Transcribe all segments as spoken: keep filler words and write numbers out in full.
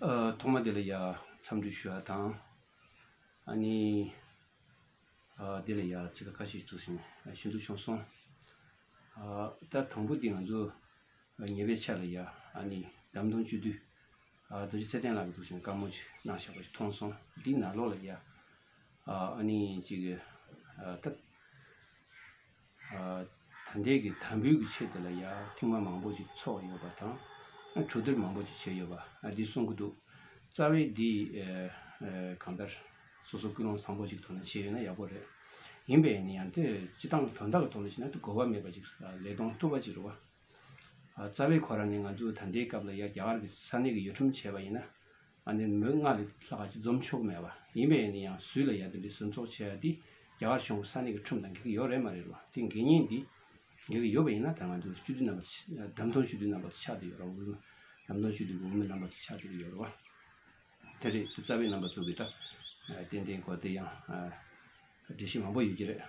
ཨ། ཐོག་མ་དེ་ལ་ཡ་འཚམས་འདྲི་ཞུ་བ་དང་། ཨ་ནི། ཨ། དེ་ལ་ཡ་ཚིག་ཁ་ཤས་ཤིག་ཐུགས་སེམས་ཞུ་འདོད་བྱུང་སོང་། ཨ། ད་དང་པོ་དེ་ང་ཚོ་ཉེ་བའི་ཆར་ལ་ཡ་ཨ་ནི་བདམས་ཐོན་སྤྱི་འཐུས། ཨ། རྡོ་རྗེ་ཚེ་བརྟན་ལགས་ཀྱིས་ཐུགས་སེམས་བཀའ་མོལ་ཅིག་གནང་བཞག་པ་ཞིག་མཐོང་སོང་། འདིའི་ནང་ལོགས་ལ་ཡ། ཨ། ཨ་ནི་ཅིག་ཨ། ད། ཨ། ད་ལྟའི་གི་དམ་འབུལ་གྱི་ཆེད་དུ་ལ་ཡ་ཐེངས་མ་མང་པོ་ཅིག་ཚོགས་ཡོད་པ་དང་། ཨ། གྲོས་བསྡུར་མང་པོ་ཅིག་བྱས་ཡོད་པ། ཨ། འདི་གསུང་གི་འདུག་རྩ་བའི་འདི། ཨ། ཨ། གང་ལྟར་སོ་སོ་ཀུན་སློང་བཟང་པོ་ཅིག་ཐོག་ནས་བྱས་ཡོད་ན་ཡག་པོ་རེད། ཡིན་པས་ནི་ཡང་དེ་སྤྱི་བཏང་དོན་དག་གི་ཐོག་ནས་བྱས་ན་དེ་གོ་བ་མེད་པ་ཅིག་ལས་གཏོང་ཐུབ་པ་ཅིག་རེད་བ། ཨ། རྩ་བའི་ཁོ་རང་ནི་ང་ཚོ་ད་ལྟའི་སྐབས་ལ་ཡ་རྒྱ་གར་གྱི་ས་གནས་ཀྱི་ཡུལ་ཁྲིམས་བྱས་པ་ཡིན་ན། ཨ་ནི་མི་ལྔ་ལས་ལྷག་ཅིག་འཛོམས་ཆོག་མེད་པ། ཡིན་པས་ནི་ཡང་ཟུར་ལ་ཡ་དེ་འདྲའི་ཟིན་ཚོགས་བྱས་ཡ་དེ་རྒྱ་གར་གཞུང་གི་ས་གནས་ཀྱི་ཁྲིམས་དང་འགལ་གྱི་ཡོད་རེད་མ་རེད་བ། དེ་འགལ་ཉེན་འདི་འགལ་གྱི་ཡོད་པ་ཡིན་ན་ད་ང་ཚོ་སྤྱི་འཐུས་རྣམ་པ། བདམས་ཐོན་སྤྱི་འཐུས་རྣམ་པ་ཆགས་བསྡད་ཡོད་རེད་བ། འོས་མི། བདམས་ཐོན་སྤྱི་འཐུས་ཀྱི་འོས་མི་རྣམ་པ་ཆགས་བསྡད་ཀྱི་ཡོད་རེད་བ། དེ་རེད། དེ་རྩ་བའི་རྣམ་པ་ཚོ་གིས་ད་ཏན་ཏན་གོ་བདེ་ཡང་འགྲེལ་བཤད་མང་པོ་ཡོད་ཀྱི་རེད།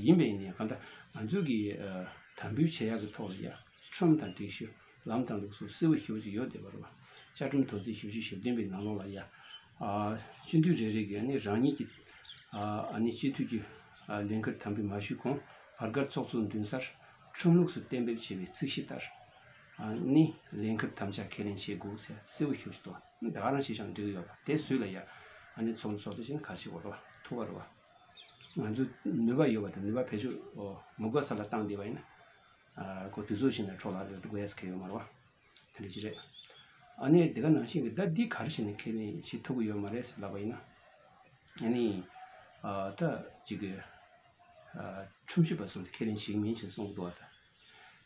ཡིན་པས་ཡིན་ཡང་གང་ལྟར་ང་ཚོ་གིས་དམ་འབུལ་བྱེད་ཡག་གི་ཐོག་ལ་ཡ་ཁྲིམས་དང་སྒྲིག་གཞི། ལམ་དང་ལུགས་སྲོལ་གསལ་པོ་ཞེ་པོ་ཅིག་ཡོད་བསྡད་པ་རེད་བ། བཅའ་ཁྲིམས་དོན་ཚན་བཞི་བཅུ་ཞེ་བདུན་པའི་ནང་ལོགས་ལ་ཡ། སྤྱི་འཐུས་རེ་རེ་གིས་ཨ་ནི་རང་ཉིད་ཀྱི་ཨ་ནི་སྤྱི་འཐུས་ཀྱི་ལས་འཁུར་དམ་འབུལ་མ་ཞུས་གོང་བར་བརྒལ་ཚོགས་གཙོ་འདུན་སར་ཁྲིམས་ལུགས་སུ་གཏན་འབེབས་བྱས་པའི་ཚད་གཞི་ལྟར་ཨ་ནི་ལས་འཁུར་དམ་བཅའ་ཁས་ལེན་བྱེད་དགོས་ཟེར་གསལ་པོ་ཞེ་པོ་ཅིག་འདུག་ད་ག་རང་བྱས་ཤིང་འགྲིག་ཡོད་པ་དེ་སུས་ལ་ཡ་ཨ་ནི་ཚོགས་འདུ་ཚོགས་དུས་ཕྱིན་ག་ཞིག་བ་རོ་ཐུག་པ་རོ། ང་ཚོ་ནུས་པ་ཡོད་པ་དང་ནུས་པ་བེད་སྤྱོད་མི་དགོས་ས་ལ་བཏང་བསྡད་པ་ཡིན་ན། ཨ། ཁོ་དུས་ཚོད་ཕྱིན་ནས་འཕྲོ་བརླག་རེད་དགོས་ཡ་ཟེར་གྱི་ཡོད་མ་རེད་བ། དེ་འདྲ་ཅིག་རེད། ཨ་ནི་དེ་ག་ནང་བཞིན་གྱི་ད་འདི་ག་རེ་བྱས་ནས་ཁས་ལེན་བྱེད་ཐུབ་ཀྱི་ཡོད་མ་རེད་ཟེར་ལབ་པ་ཡིན་ན། ཨ་ནི། ཨ། ད་ཅིག་གི་ཨ། ཁྲིམས་ཞིབ་པ་གསུམ་དེ་ཁས་ལེན་བྱེད་ཀྱི་མིན་ཞེས་གསུངས་འདུག་བ།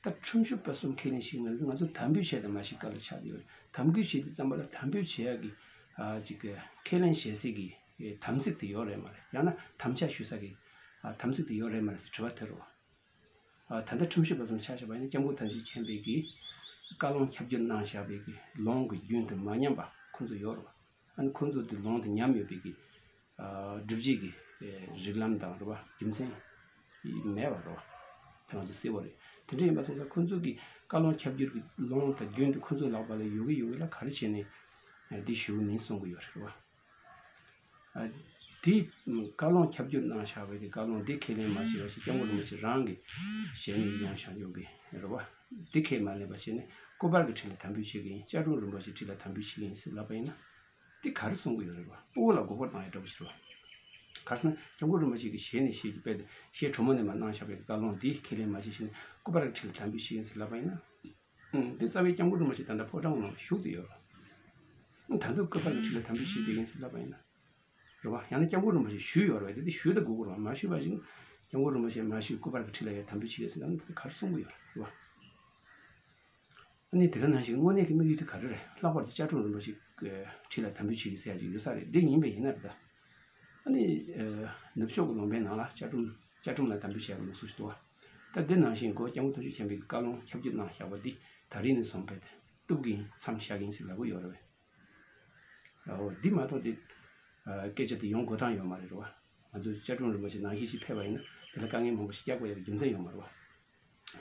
ད་ད་ཁྲིམས་ཞིབ་པ་གསུམ་ཁས་ལེན་བྱེད་ཀྱི་མིན་ང་ཚོ་དམ་འབུལ་བྱས་དང་མ་བྱས་སྐབས་ལ་ཆགས་ཀྱི་ཡོད་རེད། དམ་འབུལ་བྱས་དུས་ཙམ་པ་ལ་དམ་འབུལ་བྱེད་ཡག་གི་ཨ། ཅིག་གི་ཁས་ལེན་བྱེད་སའི་གི་དམ་ཚིག་དེ་ཡོད་རེད་མ་རེད། ཡང་ན་དམ་བཅའ་ཞུ་ས་གི་ཨ། དམ་ཚིག་དེ་ཡོད་རེད་མ་རེད་ཟེར་དྲི་བ་དེ་རེད་བ། ཨ། ད་ལྟ་ཁྲིམས་ཞིབ་པ་ཚོ་ཆ་བཞག་པ་ཡིན་ན་སྐྱབས་མགོན་ཐམས་ཅད་མཁྱེན་པའི་གི་བཀའ་ལུང་ཁྱབ་བསྒྱུར་གནང་བཞག་པའི་གི་ལུང་གི་རྒྱུན་དུ་མ་ཉམས་པ་ཁོང་ཚོ་ཡོད་རེད་བ། ཨ་ནི་ཁོང་ཚོ་དེ་ལུང་དུ་ཉམས་ཡོད་པའི་གི་ཨ། སྒྲུབ་བྱེད་ཀྱི་རིགས་ལམ་དང་རེད་བ། རྒྱུ་མཚན་མེད་པ་རེད་བ། དེ་ང་ཚོ་གསལ་པོ་རེད། དེ་འདྲ་ཡིན་པ་སོང་ཙང་ཁོང་ཚོ་གི་བཀའ་ལུང་ཁྱབ་བསྒྱུར་གྱི་ལུང་དང་རྒྱུན་དུ་ཁོང་ཚོའི་ལག་པ་ལ་ཡོད་གི་ཡོད་གི་ལ་ག་རེ་བྱས་ནས་འདི་ཞུ་གི་མིན་གསུང་གི་ཡོད་རེད་བ། ཨ། དེ་བཀའ་ལུང་ཁྱབ་བསྒྱུར་གནང་བཞག་པའི་གི་བཀའ་ལུང་འདི་ཁས་ལེན་མ་བྱས་པ་ཞིག་སྐྱབས་མགོན་རིན་པོ་ཆེ་རང་གི་ཞལ་ནས་ཡོང་བཞག་ཡོད་གི་རེད་བ། འདི་ཁས་མ་ལེན་པ་བྱས་ནས་སྐུ་པར་གྱི་འཁྲིས་ལ་དམ་འབུལ་བྱེད་གི་ཡིན། བཅའ་ཁྲིམས་རིན་པོ་ཆེའི་འཁྲིས་ལ་དམ་འབུལ་བྱེད་གི་ཡིན་ཟེར་ལབ་པ་ཡིན་ན། འདི་ག་རེ་གསུང་གི་ཡོད་རེད་བ། སྤོ་བོ་ལ་མགོ་སྐོར་བཏང་ཡ་འདྲ་པོ་ཞིག་རེད་བ། ག་རེ་ཟེར་ན་སྐྱབས་མགོན་རིན་པོ་ཆེ་གི་ཞལ་ནས་བཤད་ཀྱི་དཔེ་དེ་ཞལ་དྲོན་མོ་ནས་མར་གནང་བཞག་པའི་བཀའ་ལུང་འདི་ཁས་ལེན་མ་བྱས་ཤིང་སྐུ་པར་གྱི་འཁྲིས་ལ་དམ་འབུལ་བྱེད་ཡིན་ཟེར་ལབ་པ་ཡིན་ན། ཨང་། འདི་རྩ་བའི་སྐྱབས་མགོན་རིན་པོ་ཆེ་ད་ལྟ་ཕོ་བྲང་ནང་བཞུགས་བསྡད་ཡོད་རེད། ཨང་། ད་དུང་སྐུ་པར་གྱི་འཁྲིས་ལ་དམ་འབུལ་བྱེད་བསྡད་ཡིན་ཟེར་ལབ་པ་ཡིན་ན། རེད་བ། ཡང་ན་སྐྱབས་མགོན་རིན་པོ་ཆེ་ཞུས་ཡོད་རེད་བ། དེ་དེ་ཞུས་ད་དགོས་ཀྱི་རེད་བ། མ་ཞུས་པ་བཞིན་སྐྱབས་མགོན་རིན་པོ་ཆེ་མ་ཞུས་སྐུ་པར་གྱི་འཁྲིས་ལ་ཡང་དམ་འབུལ་བྱེད་ཡོད་ཟེར་ལབ་ན་དེ་ག་རེ་གསུང་གི་ཡོད་རེད་བ། ཨ་ནི་དེ་ག་ནང་བཞིན་དངོས་གནས་ཀྱི་དམིགས་ཡུལ་དེ་ག་རེ་རེད། ལྷག་པར་དུ་བཅའ་ཁྲིམས་རིན་པོ་ཆེ་གི་འཁྲིས་ལ་དམ་འབུལ་བྱེད་ཀྱི་ཟེར་ཡ་ཅིག་ཡོད་ས་རེད། འདི་ཡིན་པས་ཡིན་ན་རེད་ད། ཨ་ནི། ཨ། ནུབ་ཕྱོགས་ཀྱི་ལུང་པའི་ནང་ལ་བཅའ་ཁྲིམས་བཅའ་ཁྲིམས་ལ་དམ་འབུལ་བྱས་པའི་ལུགས་སྲོལ་ཞིག་འདུག་བ། ད་འདི་ནང་བཞིན་གོ་སྐྱབས་མགོན་ཐུགས་རྗེ་ཆེན་པོའི་བཀའ་ལུང་ཁྱབ་བསྒྱུར་གནང་བཞག་པ་འདི་ད་རིང་ནས་བཟུང་བས་ཏེ་གཏུབ་ཀྱི་ཡིན་མཚམས་བཞག་གི་ཡིན་ཟེར་ལབ་ཀྱི་ཡོད་རེད་བས། འོ་འདི་མ་གཏོགས་འདི། ཨ། སྐད་ཆ་དེ་ཡོང་དགོས་སྟངས་ཡོད་མ་རེད་རེད་བ། ང་ཚོས་བཅའ་ཁྲིམས་རིན་པོ་ཆེ་ནང་བཞིན་ཞིག་ཕེབས་པ་ཡིན་ན་དེ་ལ་དཀའ་ངལ་མང་པོ་ཞིག་བསྐྱལ་དགོས་ཡ་གི་རྒྱུ་མཚན་ཡོད་མ་རེད་བ།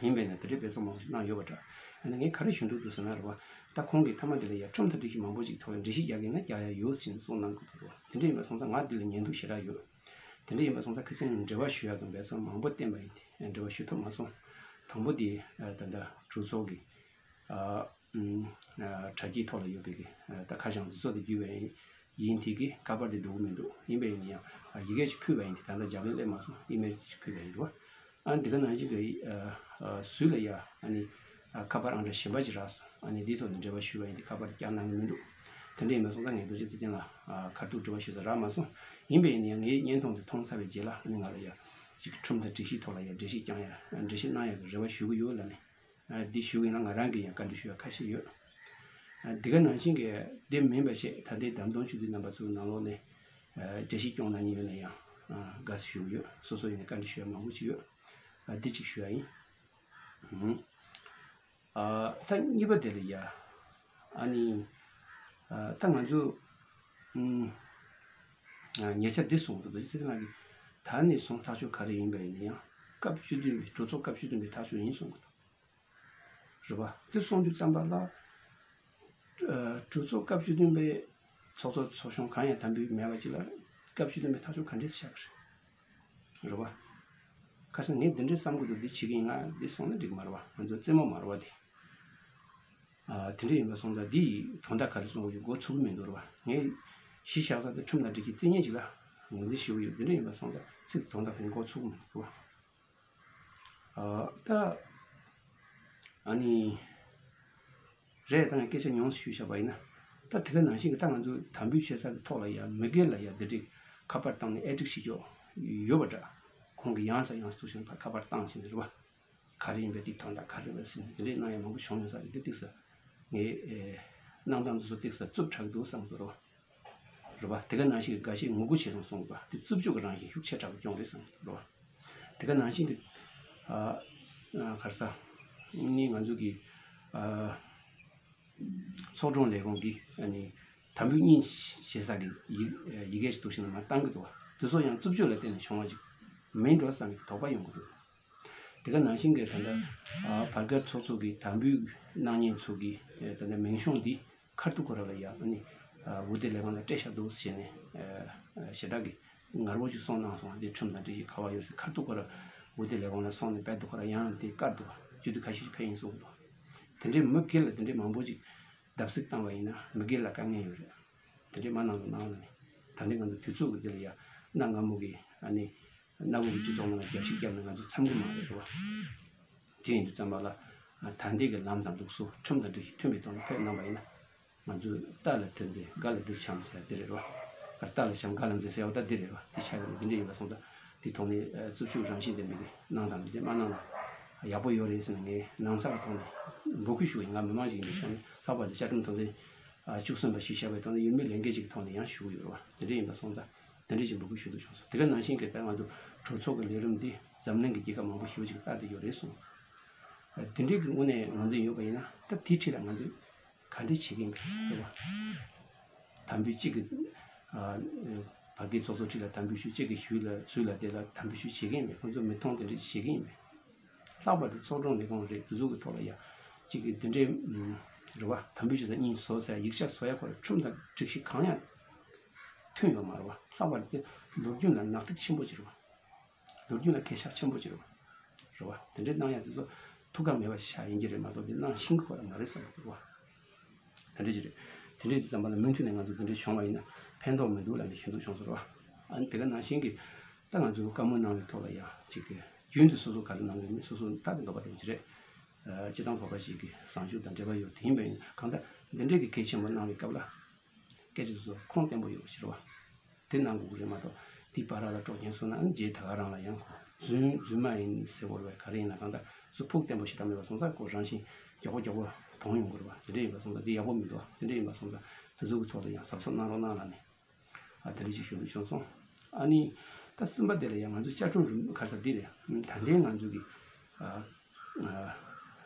ཡིན་པས་ན་དེ་འདྲའི་འབད་བརྩོན་མང་པོ་ཞིག་གནང་ཡོད་པ་འདྲ། ཡིན་ན་ངས་ག་རེ་ཞུ་འདོད་འདུག་ཟེར་ན་རེད་བ། ད་ཁོང་གིས་མཐའ་མ་དེ་ལ་ཡ་ཁྲིམས་དང་སྒྲིག་གཞི་མང་པོ་ཞིག་ཐོག་ལ་འགྲེལ་བཤད་རྒྱག་གི་ཡིན་ན་རྒྱག་ཡ་ཡོད་ཟེར་ནས་གསུངས་གནང་གི་འདུག་རེད་བ། དེ་འདྲ་ཡིན་པ་སོང་ཙང་ང་འདི་ལ་ཉན་འདུག་ཞེ་དྲག་ཡོད། དེ་འདྲ་ཡིན་པ་སོང་ཙང་ཁ་སང་འབྲེལ་བ་ཞུ་ཡག་གི་འབད་བརྩོན་མང་པོ་བསྟན་པ་ཡིན་ཏེ་འབྲེལ་བ་ཞུ་ཐུབ་མ་སོང་། དང་པོ་དེ་ད་ལྟ་གྲོས་ཚོགས་ཀྱི་ཨ། ཨ། དྲ་རྒྱའི་ཐོག་ལ་ཡོད་པའི་གི་ཨ། ད་ཁ་བྱང་འདི་ཚོ་དེ་བརྒྱུད་པ་ཡིན། ཡིན་དེ་གི་ཁ་པར་དེ་འགྲོ་གི་མི་འདུག་ཡིན་པས་ཡིན་ཡང་ཨ། ཡི་གེ་ཞིག་ཕུལ་བ་ཡིན་དེ་ད་ལྟ་རྒྱབ་ལེན་སླེབས་མ་སོང་། ཨི་མེལ་ཞིག་ཕུལ་བ་ཡིན་འདུག་ཨ། འདི་ག་ནང་བཞིན་གི་ཨ། ཨ། ཟུར་ལ་ཡ་ཨ་ནི་ཨ། ཁ་པར་ཨང་གྲངས་གཞན་པ་ཅིག་རག་སོང་། ཨ་ནི་འདིའི་ཐོག་ནས་འབྲེལ་བ་ཞུས་པ་ཡིན་དེ་ཁ་པར་བསྐྱར་གནང་གི་མི་འདུག་དེ་འདྲ་ཡིན་པ་སོང་ཙང་ངས་རྡོ་རྗེ་ཚེ་བརྟན་ལ་ཨ། ཁ་ཐུག་དྲི་བ་ཞུ་ས་རག་མ་སོང་། ཡིན་པས་ཡིན་ཡང་ངའི་བརྙན་ཐུང་དེ་མཐོང་ཚར་བའི་རྗེས་ལ་ཨ་ནི་ང་ལ་ཡ་ཅིག་ཁྲིམས་དང་སྒྲིག་གཞིའི་ཐོག་ལ་ཡ་འགྲེལ་བཤད་རྒྱག་ཡ། འགྲེལ་བཤད་གནང་ཡ་གི་རེ་བ་ཞུ་གི་ཡོད་ལབ་ནས། ཨ། འདི་ཞུ་གི་ཡིན་ན་ང་རང་གིས་ཡང་བཀའ་འདྲི་ཞུ་ཡ་ཁ་ཤས་ཡོད། ཨ། འདི་ག་ནང་བཞིན་གྱི་འདི་མིན་པ་བྱས་ད་ལྟའི་བདམས་ཐོན་སྤྱི་འཐུས་རྣམ་པ་ཚོའི་ནང་ལོགས་ནས་ཨ། འགྲེལ་བཤད་སྐྱོང་གནང་མཁན་ཡོད་ན་ཡང་ཨ། དགའ་བསུ་ཞུ་གི་ཡོད། སོ་སོ་ཡིན་ན་བཀའ་འདྲི་ཞུ་ཡ་མང་པོ་ཅིག་ཡོད། ཨ། འདི་གཅིག་ཞུ་ཡ་ཡིན། ཨ། ད་གཉིས་པ་དེ་ལ་ཡ་ཨ་ནི་ཨ། ད་ང་ཚོ་ཨུམ། ཨ། ཉེ་ཆར་འདི་གསུངས་འདུག་རྡོ་རྗེ་ཚེ་བརྟན་ལགས་ཀྱིས་ད་ནས་བཟུང་ཐག་གཅོད་ག་རེ་ཡིན་པ་ཡིན་ན་ཡང་སྐབས་བཅུ་བདུན་པའི་གྲོས་ཚོགས་སྐབས་བཅུ་བདུན་པའི་ཐག་གཅོད་ཡིན་གསུངས་འདུག་རེད་པ། དེ་གསུང་དུས་ཙམ་པ་ལ། གྲོས་ཚོགས་སྐབས་བཅུ་བདུན་པའི་ཚོགས་གཙོ་ཚོགས་གཞོན་གང་ཡང་དམ་འབུལ་མེད་པ་ཅིག་ལ་སྐབས་བཅུ་བདུན་པའི་ཐག་གཅོད་ག་འདྲས་བཞག་གི་རེད། རེད་བ། ཁ་སང་ངས་འདི་འདྲའི་བསམ་གྱི་འདུག་འདི་བྱེད་ཀྱི་ཡིན་ང་འདི་སོང་ན་འགྲིག་མ་རེད་བ། ང་ཚོ་རྩེད་མོ་མ་རེད་བ་འདི། ཨ་དེ་འདྲ་ཡིན་པ་སོང་ཙང་འདི་ཡི་དོན་དག་ག་རེ་སོང་གི་འགོ་ཚུགས་ཀྱི་མི་འདུག་རེད་བ། ངས་གཞི་བཞག་ས་དེ་ཁྲིམས་དང་འགྲིག་གི་རྩིས་ཉེས་ཅིག་ལ་ངོས་འཛིན་ཞུ་གི་ཡོད། འདི་འདྲ་ཡིན་པ་སོང་ཙང་ཚིག་དོན་དག་དེ་འགོ་ཚུགས་ཀྱི་མི་འདུག་རེད་བ། ཨ་ད་ཨ་ནི། རེད། ད་ངས་སྐད་ཆ་ཉུང་ཙམ་ཞུས་བཞག་པ་ཡིན་ན། ད་དེ་ག་ནང་བཞིན་གྱི་ད་ང་ཚོས་དམ་འབུལ་བྱེད་ས་གི་ཐོག་ལ་ཡང་མི་སྒེར་ལ་ཡང་འདི་འདྲའི་ཁ་པར་བཏང་ནས་ཨེ་ཊེག་བྱེད་ཀྱོག་ཡོད་པ་འདྲ། ཁོང་གིས་ཡང་སེ་ཡང་སེ་ཐུག་བཞིན་ཁ་པར་བཏང་བཞིན་རེད་བ། ག་རེ་ཡིན་པའི་དེའི་དོན་དག་ག་རེ་རེད་ཟེར་ནས་འདི་འདྲའི་གནང་ཡ་མང་པོ་བྱུང་ཡོད་ས་རེད། འདི་ཏིག་ས་ངས་ཨེ་གནང་སྟངས་འདི་ཚོ་ཏིག་ས་རྩུབ་དྲགས་འདུག་བསམ་གྱི་འདུག་རེད་བ། རེད་བ། དེ་ག་ནང་བཞིན་གྱི་འགའ་ཤས་ངོ་རྒོལ་བྱས་སོང་གསུངས་འདུག་དེ་རྩུབ་སྤྱོད་ཀྱི་རང་བཞིན་ཤུགས་ཆེ་དྲགས་པོ་བྱུང་རེད་བསམ་གྱི་འདུག་རེད་བ། དེ་ག་ནང་བཞིན་གྱི་ཨ་ཨ་ག་རེ་ཟ། ནི་ང་ཚོ་གི་ཨ་ཚོགས་དྲུང་ལས་ཁུངས་ཀྱིས་ཨ་ནི་དམ་འབུལ་གཉིས་བྱེད་ས་གི་ཡི་ཡི་གེ་ཞིག་འདུག་ཕྱིན་ན་མར་བཏང་གི་འདུག་དེ་ཚོ་ཡང་རྩུབ་སྤྱོད་ལ་བརྟེན་ནས་བྱུང་བ་ཞིག་མིན་འགྲོ་བསམ་གྱི་དོགས་པ་ཡོང་གི་འདུག་དེ་ག་ནང་བཞིན་གྱི་ད་ལྟ་ཨ་བར་བརྒལ་ཚོགས་གཙོ་གི་དམ་འབུལ་གནང་མཁན་ཚོ་གི་ཨ་ད་ལྟ་མིང་གཞུང་འདི་ཁ་ཐུག་ཁོ་རང་ལ་ཡང་ཨ་ནི་ཨ་འོས་བསྡུ་ལས་ཁུངས་ལ་སྤྲད་བཞག་འདུག་ཟེར་ནས་ཨ་ཞེ་དྲག་གི་ངར་པོ་ཅིག་གསུངས་གནང་སོང་། འདི་ཁྲིམས་དང་འགྲིག་གི་ག་བ་ཡོད་ཟེར་ཁ་ཐུག་ཁོ་རང་འོས་བསྡུ་ལས་ཁུངས་ལ་སོང་ནས་དཔལ་དུ་ཁོ་རང་ཡང་དེ་བཀར་འདུག་སྤྱི་འཐུས་ཁ་ཤས་ཤིག་ཕེབས་ཡིན་གསུངས་འདུག་དེ་འདྲའི་མི་སྒེར་ལ་དེ་འདྲའི་མང་པོ་ཅིག་བརྡབ་གསིག་བཏང་བ་ཡིན་ན་མི་སྒེར་ལ་དཀའ་ངལ་ཡོད་རེད། དེ་འདྲའི་མ་གནང་རོགས་གནང་ལ་ནི། ད་ནི་ང་ཚོ་དུས་ཚོད་ཀྱི་དེ་ལ་ཡ་གནའ་སྔ་མོ་གི་ཨ་ནི། གནའ་བོའི་སྤྱི་ཚོགས་ནང་ལ་རྒྱབ་བཤིག་བརྒྱབ་ནས་ང་ཚོ་འཚམ་གི་མ་རེད་རེད་བ། དེ་ཡིན་དུས་ཙམ་པ་ལ་ད་ལྟའི་གི་ལམ་དང་ལུགས་སྲོལ་ཁྲིམས་དང་འགྲིག་ཞིང་མཐུན་པའི་ཐོག་ནས་ཕེབས་གནང་བ་ཡིན་ན། ང་ཚོས་རྟ་ལ་ཐོན་ཚེ་སྒ་ལ་སྡིར་བྱམས་ཟེར་དེ་རེད་རོ། རྟ་ལ་བྱམས་སྒ་ལ་འཛེག་ཟེར་བ་ད་འདི་རེད་རོ། འདི་ཆགས་ཡོད་འདི་འདྲ་ཡིན་པ་སོང་ཙང་འདི་ཐོག་ནས་རྩུབ་ཤུགས་རང་བཞིན་ལྡན་པའི་གི་གནང་དང་འདི་འདྲ་མ་གནང་ན་ཡག་པོ་ཡོད་རེད་ཟེར་ནས་ངས་ནང་གསར་གི་ཐོག་ནས་འབོད་སྐུལ་ཞུ་བ་ཡིན། ང་མི་མང་ཞིག་ཡིན་པའི་ཆ་ནས་ལྷག་པར་དུ་བཅའ་ཁྲིམས་དོན་ཚན་བཅུ་གསུམ་པ་ཞིག་བཞག་པའི་ཐོག་ནས་ཡུལ་མི་ལས་འགན་ཅིག་གི་ཐོག་ནས་ཡང་ཞུ་གི་ཡོད་རེད་བ། དེ་འདྲ་ཡིན་པ་སོང་ཙང་དེ་འདྲ་ཅིག་འབོད་སྐུལ་ཞུ་འདོད་བྱུང་སོང་། དེ་ག་ནང་བཞིན་གྱི་ད་ང་ཚོ་གྲོས་ཚོགས་ཀྱི་ལས་རིམ་འདི་འཛམ་གླིང་གི་རྒྱལ་ཁབ་མང་པོ་ཞེ་པོ་ཅིག་ལྟ་བསྡད་ཡོད་རེད་གསུངས། དེ་འདྲའི་གི་དངོས་གནས་ངོས་འཛིན་ཡོད་པ་ཡིན་ན་ད་དེའི་འཁྲིས་ལ་ང་ཚོས་ག་འདྲ་བྱེད་ཀྱི་ཡིན་པ་རེད་བ། དམ་འབུལ་གཅིག་གི་ཨ་བར་བརྒལ་ཚོགས་གཙོ་ཁྲི་ལ་དམ་འབུལ་ཞུ། གཅིག་གི་ཞུས་ལ་ཚུལ་ལ་དེ་ལ་དམ་འབུལ་ཞུ་བྱེད་ཀྱི་ཡིན་པས་ཁོང་ཚོ་མི་མཐོང་དེ་འདྲ་བྱེད་ཀྱི་ཡིན་པས། ལྷག་པར་དུ་ཚོགས་དྲུང་ལས་ཁུངས་རེད། དེ་ཚོ་གི་ཐོག་ལ་ཡ་གཅིག་གི་དེ་འདྲའི་རེད་བ། དམ་འབུལ་ཞུ་ས་གཉིས་བཟོ་ས་ཡ་ཡིག་ཆ་བཟོ་ཡ་ཁོ་ར་ཁྲིམས་དང་སྒྲིག་གཞི་གང་ཡང་མཐུན་ཡོད་མ་རེད་བ། ལྷག་པར་དུ་ལོ་རྒྱུས་ལ་ནག་ཐིག་ཆེན་པོ་ཅིག་རེད་བ། ལོ་རྒྱུས་ལ་གས་ཆག་ཆེན་པོ་ཅིག་རེད་བ། རེད་བ། དེ་འདྲའི་གནང་ཡ་དེ་ཚོ་ཐུགས་ཁག་མེད་པ་ཤ་ཡིན་གྱི་རེད་མ་གཏོགས་དེ་གནང་ཤེས་ཀྱི་ཁོ་རང་མ་རེད་བསམ་གྱི་འདུག་བ། དེ་འདྲ་ཅིག་རེད། དེ་འདྲའི་དུས་ཙམ་པ་ལ་མུ་མཐུད་ནས་ང་ཚོ་དེ་འདྲ་བྱུང་བ་ཡིན་ན་ཕན་ཐོགས་མི་འདུག་ལབ་ནས་ཞུ་འདོད་བྱུང་སོང་རེད་བ། ཨ་ནི་དེ་ག་ནང་བཞིན་གྱི་ད་ང་ཚོའི་བཀའ་མོལ་གནང་བའི་ཐོག་ལ་ཡང་ཅིག་གི་རྒྱུན་དུ་སོ་སོ་ག་རེ་གནང་གི་མིན་སོ་སོ་ལྟ་གི་འདོད་པ་དེ་ཅི་རེད། ཨ་སྤྱི་བཏང་བོད་པ་ཞིག་གི་བཟང་སྤྱོད་དང་འབྲེལ་བ་ཡོད་དེ་ཡིན་པ་ཡིན་གང་ལྟར་འདི་འདྲའི་གི་གལ་ཆེན་པོ་གནང་བའི་སྐབས་ལ། སྐད་ཆ་དེ་ཚོ་ཁུངས་བརྟན་པོ་ཡོད་པ་ཞིག་རེད་བ། དེ་གནང་དགོས་ཀྱི་རེད་མ་གཏོགས་དེའི་བར་ལ་དཀྲོག་རྐྱེན་བཟོས་ན་ཨ་ནི་རྗེས་ད་ག་རང་ལ་ཡང་ཁོ་རྫུན་རྫུན་མ་ཡིན་ཟེར་བོར་བས་ག་རེ་ཡིན་ན་གང་ལྟར་སུ་ཕུགས་བརྟན་པོ་ཞིག་ད་མེད་པ་སོང་ཙང་ཁོ་རང་བཞིན་མགྱོགས་པོ་མགྱོགས་པོ་གཏོང་ཡོང་གི་རེད་བ། དེ་འདྲ་ཡིན་པ་སོང་ཙང་དེ་ཡག་པོ་མི་འདུག་བ། དེ་འདྲ་ཡིན་པ་སོང་ཙང་དེ་ཚོ་གི་ཐོག་ལ་ཡང་གཟབ་གཟབ་གནང་རོགས་གནང་ལབ་ནས་ཨ་དེ་འདྲ་ཞིག་ཞུ་འདོད་བྱུང་སོང་། ཨ་ནི་ད་གསུམ་པ་དེ་ལ་ཡང་ང་ཚོ་བཅའ་ཁྲིམས་རིམ་ག་ས་འདི་རེད། ད་ལྟའི་ང་ཚོ་གི་ཨ་ཨ་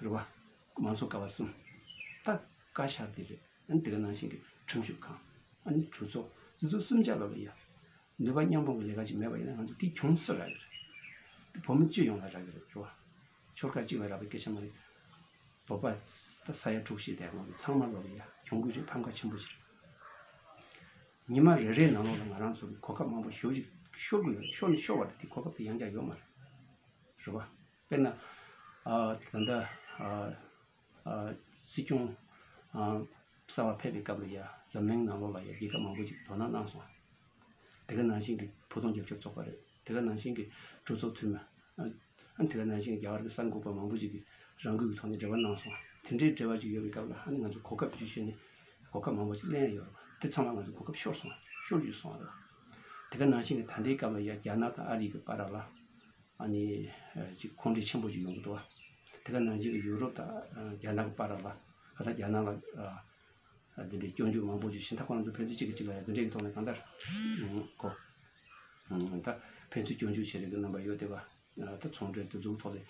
རེད་བ། མང་གཙོ་ཀ་བ་གསུམ་ད་བཀའ་ཤག་འདི་རེད། ཨ་ནི་དེ་ག་ནང་བཞིན་གྱི་ཁྲིམས་ཞིབ་ཁང་། ཨ་ནི་གྲོས་ཚོགས་འདི་ཚོ་གསུམ་ཆ་ལ་ལ་ཡ། ནུས་པ་མཉམ་སྤུངས་ཀྱི་ལས་ཀ་ཅིག་མེད་པ་ཡིན་ན་ང་ཚོ་དེ་གྱོང་སུ་རག་གི་རེད། དེ་བོད་མི་སྤྱི་ཡོངས་ལ་རག་གི་རེད་རོ། ཆོལ་ཁ་གཅིག་ལ་རག་པའི་སྐད་ཆ་མ་རེད། བོད་པ་ད་ས་ཡ་དྲུག་ཅུ་དེ་ཡང་ཚང་མ་ལ་ལ་ཡ་གྱོང་གུན་རེད། ཕམ་ཁ་ཆེན་པོ་ཅིག་རེད། ཉི་མ་རེ་རེའི་ནང་ལོགས་ལ་ང་རང་ཚོ་གི་གོ་སྐབས་མང་པོ་ཞེ་པོ་ཅིག་ཤོར་གི་ཡོད། ཤོར་ནས་ཤོར་བ་རེད། དེ་གོ་སྐབས་དེ་ཡང་བསྐྱར་ཡོད་མ་རེད། རེད་བ། དཔེར་ན། ཨ་ད་ལྟ་ཨ་ཨ་སྲིད་སྐྱོང་ཨ་གསར་པ་ཕེབས་པའི་སྐབས་ལ་ཡ་འཛམ་གླིང་ནང་ལོགས་ལ་ཡ་རྒྱལ་ཁབ་མང་པོ་ཅིག་དོ་སྣང་གནང་སོང་། དེ་ག་ནང་བཞིན་གྱི་བོད་དོན་རྒྱབ་སྐྱོར་ཚོགས་པ་རེད། དེ་ག་ནང་བཞིན་གྱི་གྲོས་ཚོགས་འཐུས་མི། ཨ་དེ་ག་ནང་བཞིན་གྱི་རྒྱ་གར་གྱི་གསར་འགོད་པ་མང་པོ་ཅིག་གིས་རང་འགུལ་གྱི་ཐོག་ནས་འབྲེལ་བ་གནང་སོང་། དེ་འདྲའི་འབྲེལ་བ་ཅིག་ཡོད་པའི་སྐབས་ལ་ཨ་ནི་ང་ཚོ་གོ་སྐབས་བརྒྱུད་བྱས་ནས་གོ་སྐབས་མང་པོ་ཅིག་ལེན་ཡ་ཡོད་རེད་བ། དེ་ཚང་མ་ང་ཚོ་གོ་སྐབས་ཤོར་སོང་། ཤོར་བརྒྱུད་སོང་བ་རེད་བ། དེ་ག་ནང་བཞིན་གྱི་ད་ལྟའི་སྐབས་ལ་ཡ་རྒྱ་ནག་དང་ཨ་རི་གི་བར་ལ། ཨ་ནི་ཅིག་ཁོང་ཁྲོ་ཆེན་པོ་ཅིག་ཡོང་གི་འདུག་བ། དེ་ག་ནང་བཞིན་གྱི་ཡུ་རོབ་དང་རྒྱ་ནག་གི་བར་ལ་ག་ད་རྒྱ་ནག་ལ་འདི་འདྲའི་སྐྱོན་བརྗོད་མང་པོ་ཅིག་བྱས། ད་ཁོ་རང་ཚོ་ཕན་ཚུན་གཅིག་གིས་གཅིག་ལ་ཡང་འདི་འདྲའི་གི་ཐོག་ནས་གང་ལྟར་གོ་ད་ཕན་ཚུན་སྐྱོན་བརྗོད་བྱེད་རེས་ཀྱི་རྣམ་པ་ཡོད་དེ་བ། ད་ཚོང་འབྲེལ་དེ་ཚོའི་ཐོག་ལ་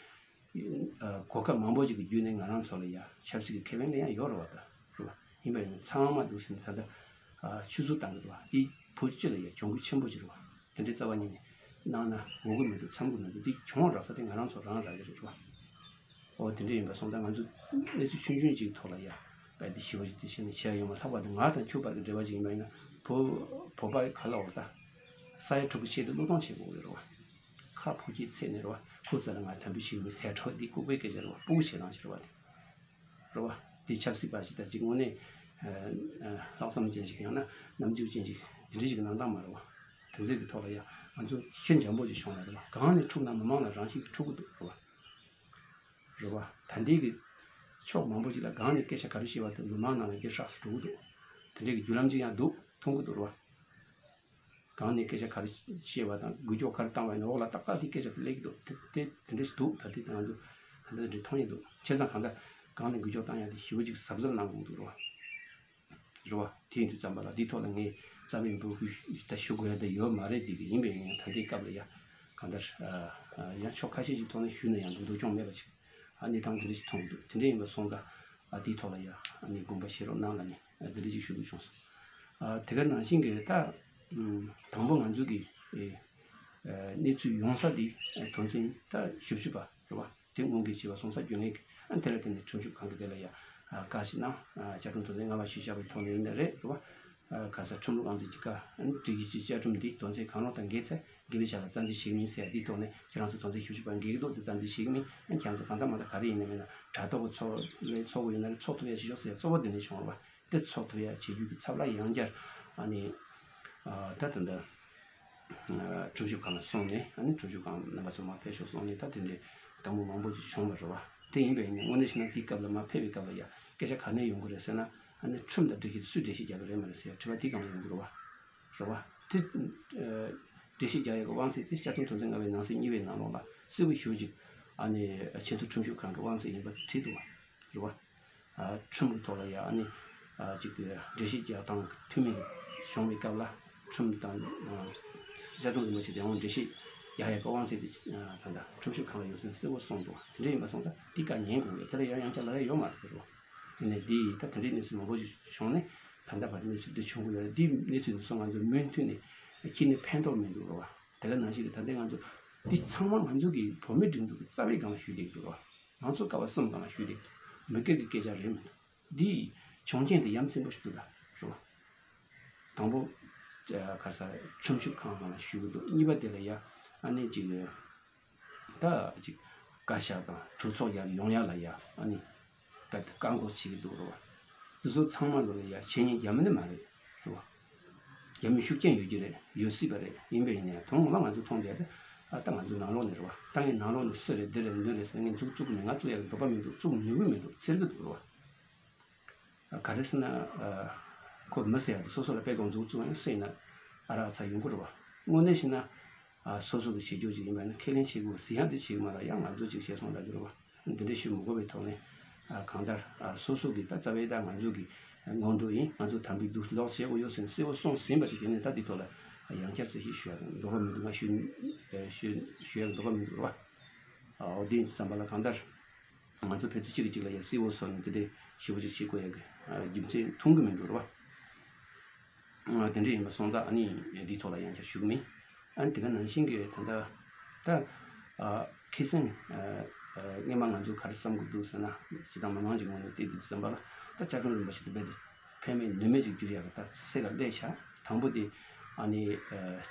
གོ་སྐབས་མང་པོ་ཅིག་གི་བརྒྱུད་ནས་ང་རང་ཚོ་ལ་ཡང་ཆབ་སྲིད་ཀྱི་ཁེ་ཕན་ལ་ཡང་ཡོད་རེད་བ། ད་རེད་བ། ཡིན་པ་ཡིན་ན་ཚང་མ་འདུག་ཟིན་ད་ལྟ་ཆུད་ཟོས་བཏང་གི་འདུག་བ། འདི་བོད་སྤྱི་ལ་ཡང་གྱོང་གུད་ཆེན་པོ་ཅིག་རེད་བ། དེ་འདྲའི་རྩ་བ་ཉིད་ནས་གནང་ན་འོས་ཀྱི་མི་འདུག་འཚམ་གྱི་མི་འདུག་འདི་གྱོང་རག་ས་དེ་ང་རང་ཚོ་རང་རག་གི་རེད་བ། ཨོ་དེ་འདྲ་ཡིན་པ་སོང་ཙང་ང་ཚོ་གནས་ཚུལ་ཆུང་ཆུང་ཅིག་ཐོག་ལ་ཡ་ དཔེ་དེ་ཞི་བ་ཞིག་དེ་བྱས་ནས་བྱས་ཡོང་བ་ལྷག་པར་དུ་ང་དང་ཁྱོད་བར་གྱི་འབྲེལ་བ་ཞིག་ཡིན་པ་ཡིན་ན། བོད་བོད་པ་ག་ལ་འོར་ད་ས་ཡ་དྲུག་གི་ཆེད་དུ་བློས་གཏོང་བྱེད་དགོས་ཀྱི་རེད་བ། ཁ་ཕོ་སྐྱེས་ཚད་ནས་རེད་བ། ཁོ་ཚོ་ལ་ང་དམ་འབུལ་བྱེད་ཀྱི་མི་ཟེར་ཁྲོ་འདི་ལྐུགས་པའི་སྐད་ཆ་རེད་བ། སྤུ་གུ་བྱེད་སྟངས་ཤིག་རེད་བ། དེ་རེད་བ། དེ་ཆབ་སྲིད་པ་ཞིག་དང་ཅིག་དངོས་གནས་ལྷག་བསམ་ཅན་ཞིག་ཡང་ན་རྣམ་འགྱུར་ཅན་ཞིག་དེ་འདྲ་ཞིག་གི་གནང་སྟངས་མ་རེད་བ། དེ་ཚོའི་གི་ཐོག་ལ་ཡང་ང་ཚོ་ཤེས་འཇམ་པོ་ཅིག་བྱུང་ལ་རེད་བ། གང་ནས་འཁྲུག་ན་མི་མང་ལ་རང་བཞིན་གྱིས་འཁྲུག་གི་འདུག་རེད་བ། རེད་བ། ད་ལྟའི་གི་ཕྱོགས་མང་པོ་ཅིག་ལ་སྒང་ནས་སྐད་ཆ་ག་རེ་བཤད་པ་དེ་མི་མང་ནང་ལ་འདི་ཧྲག་སུ་འགྲོ་གི་འདུག་དེ་འདྲའི་གི་བརྒྱུད་ལམ་ཅིག་ཡང་འདུག་མཐོང་གི་འདུག་རེད་བ། སྒང་ནས་སྐད་ཆ་ག་རེ་བཤད་པ་དང་འགུལ་སྐྱོད་ག་རེ་བཏང་བ་ཡིན་ན་འོག་ལ་ཏག་ཏག་དེ་སྐད་ཆ་དེ་སླེབས་ཀྱི་འདུག་དེ་དེ་དེ་འདྲ་ཞིག་འདུག་ད་ལྟའི་དེ་ང་ཚོ་ད་ལྟ་འདྲ་མཐོང་ཡི་འདུག་བྱས་ཙང་གང་ལྟར་སྒང་ནས་འགུལ་སྐྱོད་བཏང་ཡ་དེ་ཞེ་པོ་ཅིག་གཟབ་གཟབ་གནང་དགོས་འདུག་རེད་བ། རེད་བ། དེ་ཡིན་དུས་ཙམ་པ་ལ་འདིའི་ཐོག་ལ་ངས་རྩ་བའི་འབོད་སྐུལ་ད་ཞུ་དགོས་ཡ་ད་ཡོད་མ་རེད། དེ་གི་ཡིན་པས་ཡིན་ཡང་ད་ལྟའི་སྐབས་ལ་ཡ་གང་ལྟར་ཡང་ཕྱོགས་ཁ་ཤས་ཀྱི་ཐོག་ནས་ཞུས་ན་ཡང་འདུག་འདུག་སྐྱོང་མེད་པ་ཅིག་ཨ་གནས་སྟངས་འདི་འདྲ་ཞིག་མཐོང་གི་འདུག་དེ་འདྲ་ཡིན་པ་སོང་ཙང་ཨ་འདིའི་ཐོག་ལ་ཡ་ཨ་ནི་དགོངས་པ་བཞེས་རོགས་གནང་ལ་ནི་འདི་འདྲ་ཞིག་ཞུ་འདོད་བྱུང་སོང་། ཨ་དེ་ག་ནང་བཞིན་གྱི་ད་དང་པོ་ང་ཚོ་གི་ཨེ་གནས་ཚུལ་ཡོང་ས་འདི་དོན་ཚན་ད་བཞི་བཅུ་པ་རེད་བ། དེ་སྔོན་གྱི་བྱས་པ་སོང་ས་རྒྱུན་ལས་ཀྱི་ཨ་དེ་ལ་བརྟེན་ནས་ཁྲིམས་ཞིབ་ཁང་གི་དེ་ལ་ཡ་བཀའ་ཞིག་གནང་། བཅའ་ཁྲིམས་དོན་ཚན་ལྔ་པ་གཞི་བཞག་པའི་ཐོག་ནས་ཡིན་ན་རེད་རེད་བ། ག་ས་ཁྲིམས་ལུགས་ཨང་རྩིས་ཀྱི་བཀའ་ཨ་ནི་སྒྲིག་གཞི་སྤྱི་བཅའ་ཁྲིམས་འདི་དོན་ཚན་གང་རུང་དང་འགལ་ཚེ་དགེ་བའི་བྱ་ལ་རྩ་འཛིན་བྱེད་ཀྱི་མིན་ཟེར་འདིའི་ཐོག་ནས་ཁྱེད་རང་ཚོ་དོན་ཚན་བཞི་བཅུ་པ་འགལ་གྱི་འདུག་དེ་རྩ་འཛིན་བྱེད་ཀྱི་མིན། ཨ་ཁྱེད་རང་ཚོ་གང་ལྟར་མ་ལྟར་ག་རེ་ཡིན་ན་མིན་ན་དྲ་ཐོག་གི་ཚོགས་ལས་ཚོགས་དགོས་ཡོད་ན་རེད། ཚོགས་ཐུབ་ཡ་བྱེད་ཤོག་ཟེར་གཙོ་བོ་དེ་འདྲ་བྱུང་བ། དེ་ཚོགས་ཐུབ་ཡ་བྱེད་རྒྱུ་གི་ཚབ་ལ་ཡང་བསྐྱར་ཨ་ནི་ཨ་ད་ད་ལྟ་ཨ་ཁྲིམས་ཞིབ་ཁང་ལ་སོང་ནས་ཨ་ནི་ཁྲིམས་ཞིབ་ཁང་རྣམ་པ་ཚོ་མར་ཕེབས་ཤོག་སོང་ནས་ད་དེ་འདྲའི་དང་པོ་མང་པོ་ཅིག་བྱུང་བ་རེད་བ། དེ་ཡིན་པས་ཡིན་ནའི་དངོས་གནས་བྱས་ན་དེའི་སྐབས་ལ་མར་ཕེབས་པའི་སྐབས་ལ་ཡ་སྐད་ཆ་ག་ནས་ཡོང་གི་རེད་ཟེར་ན། ཨ་ནི་ཁྲིམས་དང་སྒྲིག་གཞི་དེ་སུས་འགྲེལ་བཤད་རྒྱག་གི་རེད་མ་རེད་ཟེར་དྲི་བ་དེ་གང་ཡོང་གི་རེད་བ། རེད་བ། དེ་ཨ་འགྲེལ་བཤད་རྒྱག་ཡག་གི་དབང་ཚད་དེ་བཅའ་ཁྲིམས་དོན་ཚན་ལྔ་པའི་ནང་གསེས་གཉིས་པའི་ནང་ལོགས་ལ་གསལ་པོ་ཞེ་པོ་ཅིག་ཨ་ནི་ཆེས་མཐོའི་ཁྲིམས་ཞིབ་ཁང་གི་དབང་ཚད་ཡིན་པ་དེ་བྲིས་འདུག་བ། རེད་བ། ཨ་ཁྲིམས་ཀྱི་ཐོག་ལ་ཡང་ཨ་ནི་ཨ་ཅིག་གི་འགྲེལ་བཤད་རྒྱག་སྟངས་འཐུས་མི་བྱུང་བའི་སྐབས་ལ་ཁྲིམས་དང་ཨ་བཅའ་ཁྲིམས་རིན་པོ་ཆེ་དེ་འོང་འགྲེལ་བཤད་རྒྱག་ཡག་གི་དབང་ཚད་དེ་ཨ་ད་ལྟ་ཁྲིམས་ཞིབ་ཁང་ལ་ཡོད་ཟེར་གསལ་པོ་གསུངས་འདུག་དེ་འདྲ་ཡིན་པ་སོང་ཙང་འདི་བཀའ་ཉན་དགོས་ཡོད། དེ་ལ་ཡང་ཡང་བསྐྱར་ལབ་ཡ་ཡོད་མ་རེད་དེ་རེད་བ། དེ་ནས་འདི་ཡིས་ད་དེ་འདྲའི་གནས་ཚུལ་མང་པོ་ཞིག་བྱུང་ནས་ད་ལྟ་བར་དུ་གནས་ཚུལ་འདི་བྱུང་གི་ཡོད་རེད། འདིའི་གནས་ཚུལ་འདི་ཚོ་ང་ཚོ་མུ་མཐུད་ནས་ཁྱེར་ནས་ཕན་ཐོགས་མི་འདུག་རེད་བ། དེ་ག་ནང་བཞིན་གྱི་ད་ལྟའི་ང་ཚོ་འདི་ཚང་མ་ང་ཚོ་གི་བོད་མིའི་སྒྲིག་འཛུགས་ཀྱི་རྩ་བའི་སྒང་ལ་ཞུགས་བསྡད་ཀྱི་འདུག་རེད་བ། ང་ཚོ་ཀ་བ་གསུམ་སྒང་ལ་ཞུགས་བསྡད་ཀྱི་འདུག་མི་སྒེར་གྱི་སྐད་ཆ་རེད་མི་འདུག་འདི་བྱུང་རྐྱེན་དེ་ཡ་མཚན་པོ་ཞིག་འདུག་ད་རེད་བ། དང་པོ་ཨ་ག་ས་ཁྲིམས་ཞིབ་ཁང་ནང་ལ་ཞུགས་ཀྱི་འདུག་གཉིས་པ་དེ་ལ་ཡ་ཨ་ནི་ཅིག་ད་ཅིག་བཀའ་ཤག་དང་གྲོས་ཚོགས་ཡར་ཡོང་ཡ་ལ་ཡ་ཨ་ནི་ད་བཀག་འགོག་བྱེད་ཀྱི་འདུག་རེད་བ། དེ་ཚོ་ཚང་མ་ལོ་ལ་ཡ་བྱས་ཉེས་རྒྱ་མི་ནི་མ་རེད་རེད་བ། རྒྱ་མི་ཤུགས་རྐྱེན་ཡོད་ཀྱི་རེད། ཡོད་སྲིད་པ་རེད། ཡིན་པས་ཡིན་ནའི་དོན་ངོ་མ་ང་ཚོ་མཐོང་བསྡད་ད་ཨ་ད་ང་ཚོ་ནང་ལོགས་ནས་རེད་བ། ད་ངས་ནང་ལོགས་ནས་སུ་རེད་འདི་རེད་འདི་རེད་ཟེར་ངས་མཛུབ་བཙུགས་ཀྱི་མེད། ང་བཙུགས་ཡ་གི་འདོད་པ་མི་འདུག་བཙུགས་ནུས་ཀྱི་མི་འདུག་འཚེར་གྱི་འདུག་རེད་བ། ག་རེ་ཟེར་ན། ཁོ་མི་ཟེར་ཡ་དེ་སོ་སོ་ལ་དཔེ་གང་འཛུགས་བཙུགས་ཡང་སྲིད་ན་ཨ་རག་ཚ་ཡོང་གི་རེད་བ། དངོས་གནས་བྱས་ན། སོ་སོ་གི་བྱེད་རྒྱུ་ཅིག་ཡིན་པ་ན་ཁས་ལེན་བྱེད་དགོས་ཟེར་ཡང་དེ་བྱེད་གི་མ་རེད། ཡང་ང་ཚོ་ཅིག་བྱས་སོང་ལབ་ཀྱི་རེད་བ། འདི་འདྲ་ཞུ་མི་དགོས་པའི་ཐོག་ནས། གང་ལྟར་སོ་སོ་གི་ད་རྩ་བའི་ད་ང་ཚོ་གི་མངོན་འདོད་ཡིན། ང་ཚོ་དམ་པའི་འདུག་ལོག་བྱེད་དགོས་ཡོད་ཟེར་ནས་གསལ་པོ་གསུངས་ཟིན་པ་དེ་དེ་ནས་ད་འདི་ཐོག་ལ་ཡང་བསྐྱར་གསལ་བཤད་ཞུ་ཡ་དང་འདོད་པ་མི་འདུག་ང་ཞུ་ཞུ་ཞུ་ཡ་འདོད་པ་མི་འདུག་རེད་བ། འོ་དེ་ཙམ་པ་ལ་གང་ལྟར། ང་ཚོ་ཕན་ཚུན་གཅིག་གིས་གཅིག་ལ་ཡ་གསལ་བོ་བཟོ་ནས་དེ་འདྲའི་ཞུ་བ་ཅིག་བྱེད་དགོས་ཡ་གི་རྒྱུ་མཚན་མཐོང་གི་མི་འདུག་རེད་བ། དེ་འདྲ་ཡིན་པ་སོང་ཙང་ཨ་ནི་འདིའི་ཐོག་ལ་ཡང་བསྐྱར་ཞུ་གི་མིན། ཨ་ནི་དེ་ག་ནང་བཞིན་གྱི་ད་ལྟ་ད་ཁེ་སང་སྔས་མ་ང་ཚོ་ག་རེ་བསམ་གི་འདུག་ཟེར་ན། སྤྱིར་བཏང་མི་མང་གི་ངོས་ནས་བལྟས་དུས་ཙམ་པ་ལ་ད་བཅའ་ཁྲིམས་རིམ་པ་ཞིག་ཏུ་རྦད་དེ་ཕན་མེད་ནུས་མེད་ཅིག་གྱུར་ཡ་གི་ད་ཚད་ལ་སླེབས་ཤག་དང་པོ་དེ་ཨ་ནི་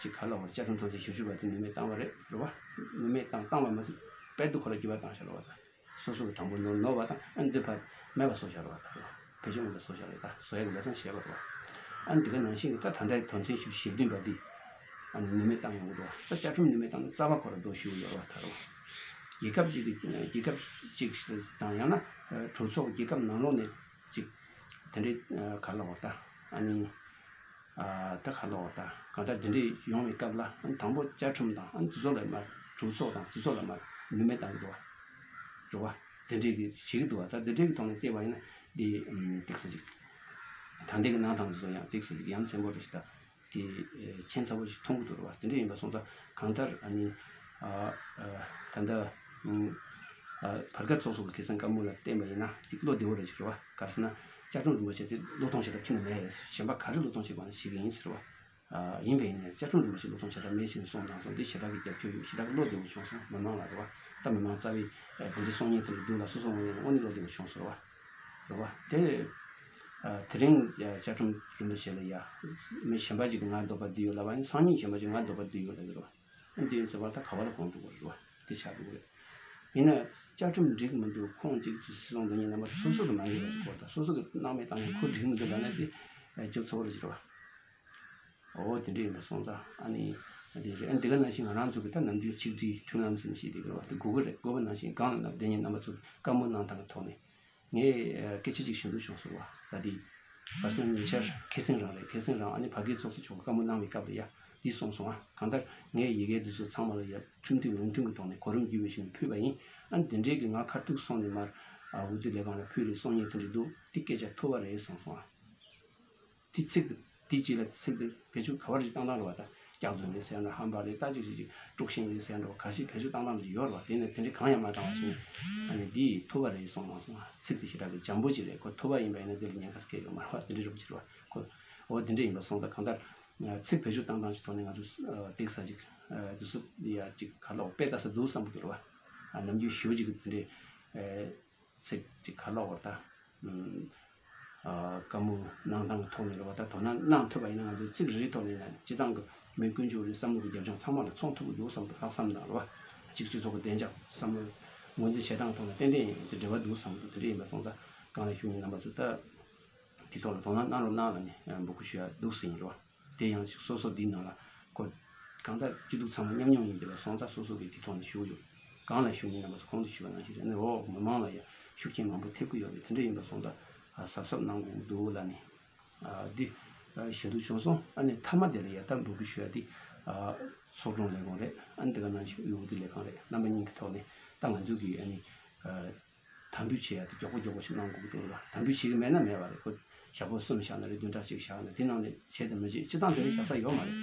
ཅིག་ག་ལ་བར་བཅའ་ཁྲིམས་དོན་ཚན་བཞི་བཅུ་པ་དེ་ནུས་མེད་བཏང་བ་རེད་རེད་བ། ནུས་མེད་བཏང་བཏང་བ་མ་ཟད་རྦད་དེ་ཁོ་ལ་འགྱུར་བ་བཏང་ཤག་རེད་བ། ད། སོ་སོ་གི་དྲང་པོ་ནོར་ནོར་བ་དང་ཨ་ནི་འདི་ཕར་མེད་པ་བཟོ་བཞག་རེད་བ། ད་བེད་སྤྱོད་མེད་པ་བཟོ་བཞག་རེད། ད་བཟོ་ཡག་གི་ལས་སྟངས་བྱས་པ་རེད་བ། ཨ་ནི་འདི་ག་ནང་བཞིན་གྱི་ད་ད་ལྟའི་དོན་ཚན་ཞིག་ཞེ་བདུན་པ་འདི་ཨ་ནི་ནུས་མེད་བཏང་ཡོང་གི་འདུག་བ། ད་བཅའ་ཁྲིམས་ནུས་མེད་བཏང་ན་རྩ་བ་ཁོ་ར་རྡོ་ཞུ་གི་ཡོད་རེད་བ། ད་རེད་བ། རྒྱལ་ཁབ་ཅིག་གི་རྒྱལ་ཁབ་ཅིག་དང་ཡང་ན་གྲོས་ཚོགས་རྒྱལ་ཁབ་ནང་ལོགས་ནས་ཅིག་དེ་འདྲའི་ག་ལ་བ་ད་ཨ་ནི། ད་ག་ལོག་ད་གང་ལྟར་དེ་འདྲས་ཡོང་བའི་སྐབས་ལ་དང་པོ་བཅའ་ཁྲིམས་དང་དེ་ཚོ་ལ་མར་གྲོས་ཚོགས་དང་དེ་ཚོ་ལ་མར་ནུས་མེད་བཏང་གི་འདུག་བ། རེད་བ། དེ་འདྲས་ཀྱི་བྱེད་ཀྱི་འདུག་བ། ད་དེ་འདྲས་ཀྱི་ཐོག་ནས་བལྟས་པ་ཡིན་ན་འདི་ཏིག་ཙམ་ཅིག་ད་ལྟའི་གི་གནང་སྟངས་དེ་ཚོ་ཡང་ཏིག་ཙམ་ཅིག་ཡ་མཚན་པོ་རེད་ཤག་ད་དེ་ཁྱད་མཚར་པོ་ཞིག་མཐོང་གི་འདུག་རེད་བ། དེ་འདྲས་ཡིན་པ་སོང་ཙང་གང་ལྟར་ཨ་ནི་ད་ལྟ་བར་བརྒལ་ཚོགས་གཙོ་གི་ཁེ་བཟང་བཀའ་མོལ་ལ་བརྟེན་པ་ཡིན་ན་ཅིག་བློ་བདེ་བོ་རེད་ཅིག་རེད་བ། ག་རེ་ཟེར་ན་བཅའ་ཁྲིམས་རིན་པོ་ཆེ་དེ་བློས་གཏོང་བྱེད་ཐབས་ཁྱོན་ནས་མེད་རེད། གཞན་པ་ག་རེ་བློས་གཏོང་བྱེད་དགོས་ན་བྱེད་ཀྱི་ཡིན་ཟེར་བ། ཡིན་པས་ཡིན་ནའི་བཅའ་ཁྲིམས་རིན་པོ་ཆེ་བློས་གཏོང་བྱེད་ཐབས་མེད་ཅེས་གསུངས་དང་སོང་། འདི་ཞེ་དྲག་གི་རྒྱབ་སྐྱོར་ཡོད། ཞེ་དྲག་གི་བློ་བདེ་བོ་བྱུང་སོང་མི་མང་ལ་རེད་བ། ད་མི་མང་རྩ་བའི་དེ་འདྲའི་གསུང་མཁན་དེ་ལ་སྡུག་ལ་སོ་སོ་ངོས་ནས་དངོས་གནས་བློ་བདེ་བོ་བྱུང་སོང་རེད་བ། རེད་བ། དེ་ ཨ། དེ་རིང་ཨ་བཅའ་ཁྲིམས་རིན་པོ་ཆེ་ལ་ཡ། མི་གཞན་པ་ཅིག་གིས་ང་འདོད་པ་འདི་ཡོད་ལབ་པ་ཡིན། སང་ཉིན་གཞན་པ་ཅིག་ང་འདོད་པ་འདི་ཡོད་ལབ་ཀྱི་རེད་བ། ཨ། འདི་ཡིན་ཟེར་བ་ད་ག་བ་ལ་གོང་འགྲོ་དགོས་རེད་བ། དེ་ཆགས་འགྲོ་གི་རེད། ཡིན་ན་བཅའ་ཁྲིམས་འགྲིག་མི་འདུག་ཁོང་གཅིག་གིས་སྲིད་སྐྱོང་འདི་ཉིད་རྣམ་པ་སོ་སོ་གི་མ་འགྲིག་པ་ཞིག་གོ། ད་སོ་སོ་གི་སྣང་མེད་བཏང་ནས་ཁོ་འགྲིག་མི་འདུག་ལབ་ན་དེ་ཨ་སྐྱོབ་ཚོགས་རེ་ཞིག་རེད་བ། འོ་དེ་འདྲ་ཡིན་པ་སོང་ཙང་ཨ་ནི་དེ་རེད། ཨ་ནི་དེ་ག་ནང་བཞིན་ང་རང་ཚོ་གི་ད་ནམ་རྒྱུན་ཆིག་སྒྲིལ་མཐུན་ལམ་ཟེར་ནས་བཤད་བསྡད་ཀྱི་རེད་བ། དེ་དགོས་ཀྱི་རེད། དགོས་པ་ནང་བཞིན་གང་ལ་ན་དེ་ཉིད་རྣམ་པ་ཚོ་བཀའ་མོལ་གནང་སྟངས་ཀྱི་ཐོག་ནས། ངས་ཨ་སྐད་ཆ་ཅིག་ཞུ་འདོད་བྱུང་སོང་བ། ད་དེ་བར་སོང་ཉེ་ཆར་ཁེ་སེང་རང་རེད། ཁེ་སེང་རང་ཨ་ནི་ཕ་གིའི་ཚོགས་གཙོ་མཆོག་གིས་བཀའ་མོལ་གནང་བའི་སྐབས་ལ་ཡ་འདི་གསུངས་སོང་ཨ། གང་ལྟར་ངས་ཡི་གེ་འདི་ཚོ་ཚང་མ་ལ་ཡ་ཁྲིམས་མཐུན་ལུགས་མཐུན་གྱི་ཐོག་ནས་གོ་རིམ་བརྒྱུད་པའི་ཞིང་ཕུལ་བ་ཡིན། ཨ་ནི་དེ་འདྲའི་གི་ང་ཁ་ཐུག་སོང་ནས་མར་ཨ་འོས་བསྡུ་ལས་ཁང་ལ་ཕུལ་རེད་གསུང་མཁན་དེ་འདྲ་འདུག་དེ་སྐད་ཆ་ཐོས་པ་རེད་གསུངས་སོང་ཨ། དེ་ཚིག་དེ་རྗེས་ལ་ཚིག་དེ་བེད་སྤྱོད་ག་བར་ཞིག་བཏང་སྟངས་རེད་བ། ད་སྐྱག་རྫུན་རེད་ཟེར་འགྲོ། ཧམ་པ་རེད། ད་ཅིག་ཅིག་ཅིག་དཀྲུག་ཤིང་རེད་ཟེར་འགྲོ། ག་ཞིག་བེད་སྤྱོད་བཏང་སྟངས་ཅིག་ཡོད་རེད་བ། དེ་ནས་དེ་འདྲ་གང་ཡང་མ་བཏང་བ་ཞིག་ནས་ཨ་ནི་འདི་ཐོས་པ་རེད་གསུངས་མ་སོང་ང་། ཚིག་དེ་ཞེ་དྲག་གི་འཇམ་པོ་ཅིག་རེད། ཁོ་ཐོས་པ་ཡིན་པ་ཡིན་ན་དེ་ལ་ཉེན་ཁ་སྐྱེ་ཡོད་མ་རེད་བ། དེ་འདྲ་རེད་བ་ཅིག་རེད་བ། ཁོ་འོ་དེ་འདྲ་ཡིན་པ་སོང་ཙང་གང་ལྟར་ཚིག་བེད་སྤྱོད་བཏང་སྟངས་ཅིག་ཐོག་ནས་ང་ཚོ་ཨ་ཏིག་ས་ཅིག་ཨ་དུས་ཚོད་ཡ་ཅིག་ག་ལ་དཔེ་ལྟ་ས་འདུག་བསམ་གི་འདུག་རེད་བ། ཨ་ནམ་རྒྱུན་ཞེ་པོ་ཅིག་གི་དེ་འདྲའི་ཨ། ཚིག་ཅིག་ག་ལ་བར་ད། ཨ་བཀའ་མོལ་གནང་སྟངས་ཀྱི་ཐོག་ནས་རེད་བ། ད་དོ་སྣང་གནང་ཐུབ་པ་ཡིན་ན་ང་ཚོས་ཚིག་རེ་རེའི་ཐོག་ནས་ན་སྤྱི་བཏང་གི་མི་ཀུན་སྤྱོད་རེད། བསམ་བློ་གི་རྒྱབ་ལྗོངས་ཚང་མ་ལ་མཚོན་ཐུབ་ཀྱི་འདུག་བསམ་འདུག་ལྷག་བསམ་དང་རེད་བ། གཅིག་སྤྱི་ཚོགས་ཀྱི་བདེ་འཇགས་བསམ་བློ་ངོས་འཛིན་བྱེད་སྟངས་ཐོག་ནས་ཏན་ཏན་ཡིན་དེ་འབྲེལ་བ་འདུག་བསམ་འདུག་དེ་འདྲ་ཡིན་པ་སོང་ཙང་གང་ལ་ཞུ་ཉིན་རྣམ་པ་ཚོས་ད་དེ་ཐོག་ལ་དོ་སྣང་གནང་རོགས་གནང་ལ་ནི་འབོད་སྐུལ་ཞུ་ཡ་འདུག་ཟེར་ཡིན་རེད་བ། དེ་ཡང་སོ་སོ་འདིའི་ནང་ལ་ཁོ་གང་ལྟར་སྐྱིད་སྡུག་ཚང་མ་མཉམ་མྱོང་ཡིན་པ་སོང་ཙང་སོ་སོ་གིས་དེ་ཐོག་ནས་ཞུ་ཡོད། གང་ལ་ཞུ་ཉིན་རྣམ་པ་ཚོ་གོང་དུ་ཞུས་པ་ནང་བཞིན་རེད། ཨ་ནི་འོ་མི་མང་ལ་ཡང་ཤུགས་རྐྱེན་མང་པོ་ཐེབས་ཀྱི་ཡོད་རེད། དེ་འདྲ་ཡིན་པ་སོང་ཙང་གཟབ་གཟབ་གནང་དགོས་ཀྱི་འདུག་ལ་ནི། ཨ་འདི་ཨ་ཞུ་འདོད་བྱུང་སོང་། ཨ་ནི་མཐའ་མ་དེ་ལ་ཡ་ད་འབོད་སྐུལ་ཞུ་ཡ་དེ་ཨ་ཚོགས་དྲུང་ལས་ཁུངས་རེད། ཨ་ནི་དེ་ག་ནང་བཞིན་དབུས་འོས་བསྡུ་ལས་ཁང་རེད། རྣམ་པ་གཉིས་ཀྱི་ཐོག་ནས་ད་ང་ཚོ་གི་ཨ་ནི་ཨ་དམ་འབུལ་བྱེད་ཡ་དེ་མགྱོགས་པོ་མགྱོགས་པོ་ཞིག་གནང་དགོས་ཀྱི་འདུག་ལ། དམ་འབུལ་བྱེད་ཀྱི་མེད་ན་མེད་པ་རེད། ཁོ་ཞག་པོ་གསུམ་བཞག་ན་རེད། བདུན་ཕྲག་གཅིག་བཞག་ན་དེ་ནང་ནས་བྱེད་དེ་མི་བྱེད་སྤྱི་བཏང་དེ་རིང་བཞག་ས་ཡོད་མ་རེད།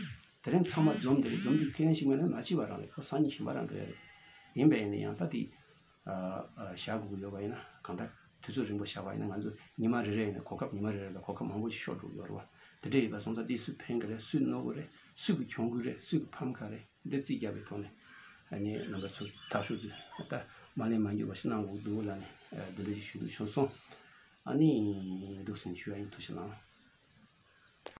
དེ་རིང་ཚང་མ་འཛོམས་དེ་རེད། འཛོམས་དུས་ཁས་ལེན་ཞིག་མེད་ན་མ་བྱེད་པ་རང་རེད། ཁོ་སང་ཉིན་གཞན་པ་རང་འགྲོ་ཡ་རེད། ཡིན་པས་ཡིན་ན་ཡང་ད་དེ་ཨ་ཨ་བཞག་དགོས་ཀྱི་ཡོད་པ་ཡིན་ན་གང་ལྟར་དུས་ཚོད་རིང་པོ་བཞག་པ་ཡིན་ན་ང་ཚོ་ཉི་མ་རེ་རེ་ཡིན་ན་གོ་སྐབས་ཉི་མ་རེ་རེ་ལ་གོ་སྐབས་མང་པོ་ཞིག་ཤོར་འགྲོ་གི་ཡོད་རེད་བ། དེ་འདྲ་ཡིན་པ་སོང་ཙང་དེ་སུས་ཕན་གི་རེད། སུས་གནོད་གི་རེད། སུས་གི་གྱོང་གུན་རེད། སུས་གི་ཕམ་ཁ་རེད། འདི་རྩིས་རྒྱག་པའི་ཐོག་ནས་ཨ་ནི་རྣམ་པ་ཚོ་ཐག་གཅོད་དེ་ད་མ་ལན་མ་འགྱུར་བ་ཞིག་གནང་དགོས་འདུག་ལ་ནི་འདི་འདྲ་ཞིག་ཞུ་འདོད་བྱུང་སོང་། ཨ་ནི་འདུག་སེ་ཞུ་ཡ་ཡིན། ཐུགས་རྗེ་གནང་།